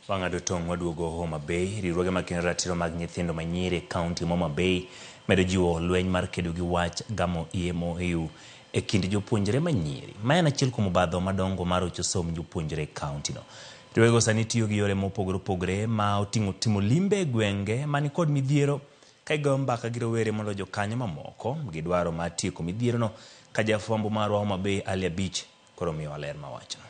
Wang'ado tong' waduogo Homa Bay. Riwruoge makedo ratiro mag nyithindo manyiri e kaunti ma Homa Bay medo jiwo lweny mar kedo gi wach gamo iye mohiu e kind jopuonjre manyiri. Ma en achiel kuom obadho madongo mar rocho somb jopuonjre e kauntino. Riwruogego sani tiyo gi yore mopogore opogore ma oting'o timo limbe e gwenge mani kod midhiero ka gigoyo mbaka gi rowere mondo jokanyo mamoko gi dwaro mar tieko midhierono ka jafwambo marwa Homa Bay Ali Abich koro miyowa ler ma wachno.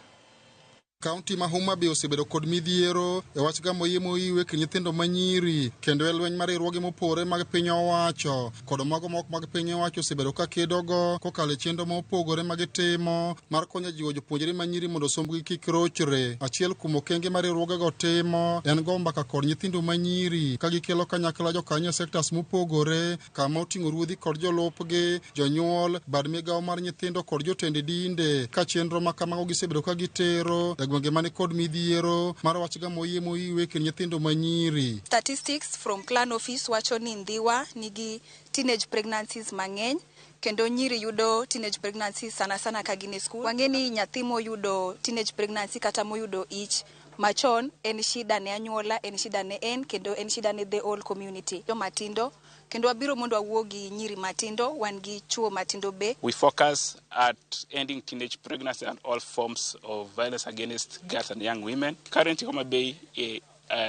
Kaunti ma Homa Bay osebedo kod midhiero e wach gamo iye mohiu e kind nyithindo manyiri kendo e lweny mar riwruoge mopogore mag piny owacho kod mago mok mag piny owacho osebedo ka kedogo kokalo e chenro ma opogore ma gitimo mar konyo jiwo jopuonjre manyiri mondo sombgi kik rochre. Achiel kuom okenge ma riwruogego timo en go mbaka kod nyithindo manyiri ka gikelo kanyakla jokanyo e sectors mopogore kama oting'o ruodhi kod jolupgi, jonyuol, bad migawo mar nyithindo kod jotend dinde ka chenro ma kamago gisebedo ka gitero e gwenge mani kod midhiero mar wach gamo iye mohiu e kind nyithindo manyiri. Statistics from Plan Office wacho ni Ndhiwa nigi teenage pregnancies mang'eny kendo nyiri yudo teenage pregnancies sana sana ka gin e school. Wang'e ni nyathi moyudo teenage pregnancy kata moyudo ich machon en shida ne anyuola, en shida ne en kendo en shida ne the whole community. Joma tindo kendo wabiro mondo wawuo gi nyiri matindo, wan gi chuo matindo be. We focus at ending teenage pregnancy and all forms of violence against girls and young women. Currently, Homa Bay,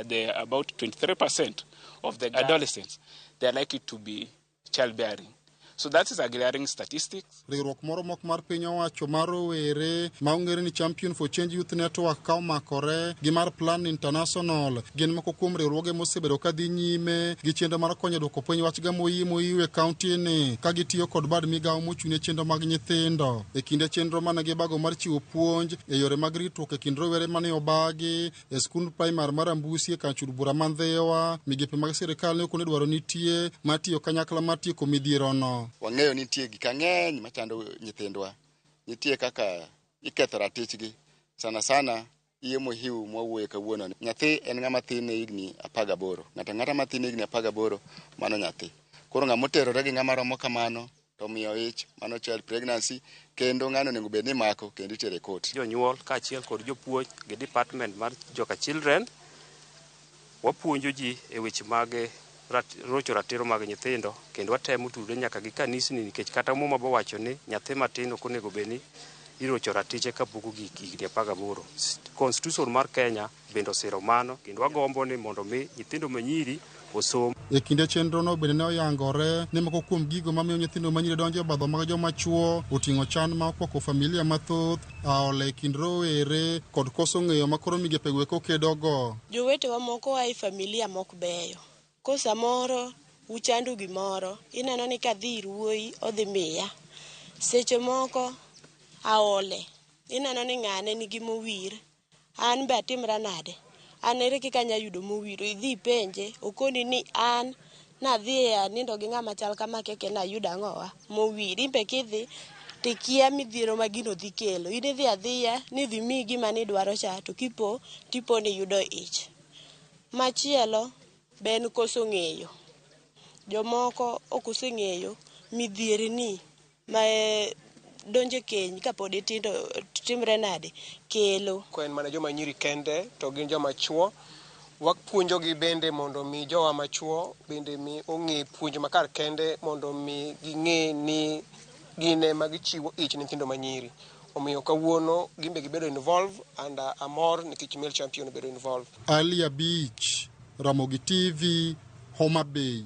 there are about 23% of the adolescents, they are likely to be childbearing. So that is a glaring statistic. Riwruok moro mok mar piny owacho mar rowere ma ong'ere ni Champion for Change Youth Network ka omakore gi mar Plan International gin moko kuom riwruoge mosebedo ka dhi nyime gi chenro mar konyo duoko piny wach gamo iye mohiu e kaunti ni ka gitiyo kod bad migawo mochung' ne chenro mag nyithindo. E kinde chenro mane gibago mar chiwo puonj e yore mag ritruok e kind rowere mane obagi e skund primar mar Ambusi e kar chud bura ma Ndhiwa, migepe mag sirikal ne okone dwaro nitie mar tiyo kanyakla mar tieko midhierono. Wang'eyo ni nitie gik mang'eny machando nyithindwa. Nitie kaka iketho ratichgi. Sana sana iye mohiu mwawuoye kawuono ni. Nyathi en ng'ama thin ne higni 18. Ng'ato ang'ata mathin ne higni 18 mano nyathi. Koro ng'ama oterore gi ng'ama romo kamano to miyo ich mano child pregnancy kendo ng'ano onego bed ni imako kendo itere e court. Jonyuol kaachiel kod jopuonj gi department mar Joka Children wapuonjo ji e weche mag rocho ratiro mag nyithindo kendo watemo tudore nyaka gi kanisni nikech kata Muma bowacho ni nyathi matin ok onego bed ni irocho ratiche kapok ogik higni 18. Constitution mar Kenya bende osiro mano kendo wagombo ni mondo mi nyithindo manyiri osom. E kinde chenrono bende ne oyangore ni moko kuom gigo mamiyo nyithindo manyiri donjo e obadho mag joma chuo oting'o chan ma okwako familia mathoth, aola e kind rowere kod koso ng'eyo ma koro migepego eko kedogo. Jowetewa moko a e familia mok beyo. Ko samoro uchando gimoro, ineno ni kadhi ir wuoyi odhi miya. Seche moko aole, ineno ni ng'ane nigi mowir, an be atimra nade? An ere kaka anya yudo mowir? Idhi ipenje, okoni ni an nadhi anindo gi ng'ama chal kama keke nayudo ang'owa mowir. In be kidhi tikia midhiero ma gino dhi kelo. In idhi adhiya ni idhi miyi gima nidwaro cha to kipo tipo ni iyudo ich. Machielo be en koso ng'eyo. Jomoko ok oseng'eyo midhierni ma donjo e keny kapod itindo timre nade kelo. Ko en mana joma nyiri kende to gin joma chuo. Wapuonjogi bende mondo mi jowa machuo bende mi ong'e puonj makar kende mondo mi ging'e ni gin ema gichiwo ich ne nyithindo manyiri. Omiyo kawuono gin be gibedo involve and amor nikech male champion obedo involve. Ali Abich, Ramogi TV, Homa Bay.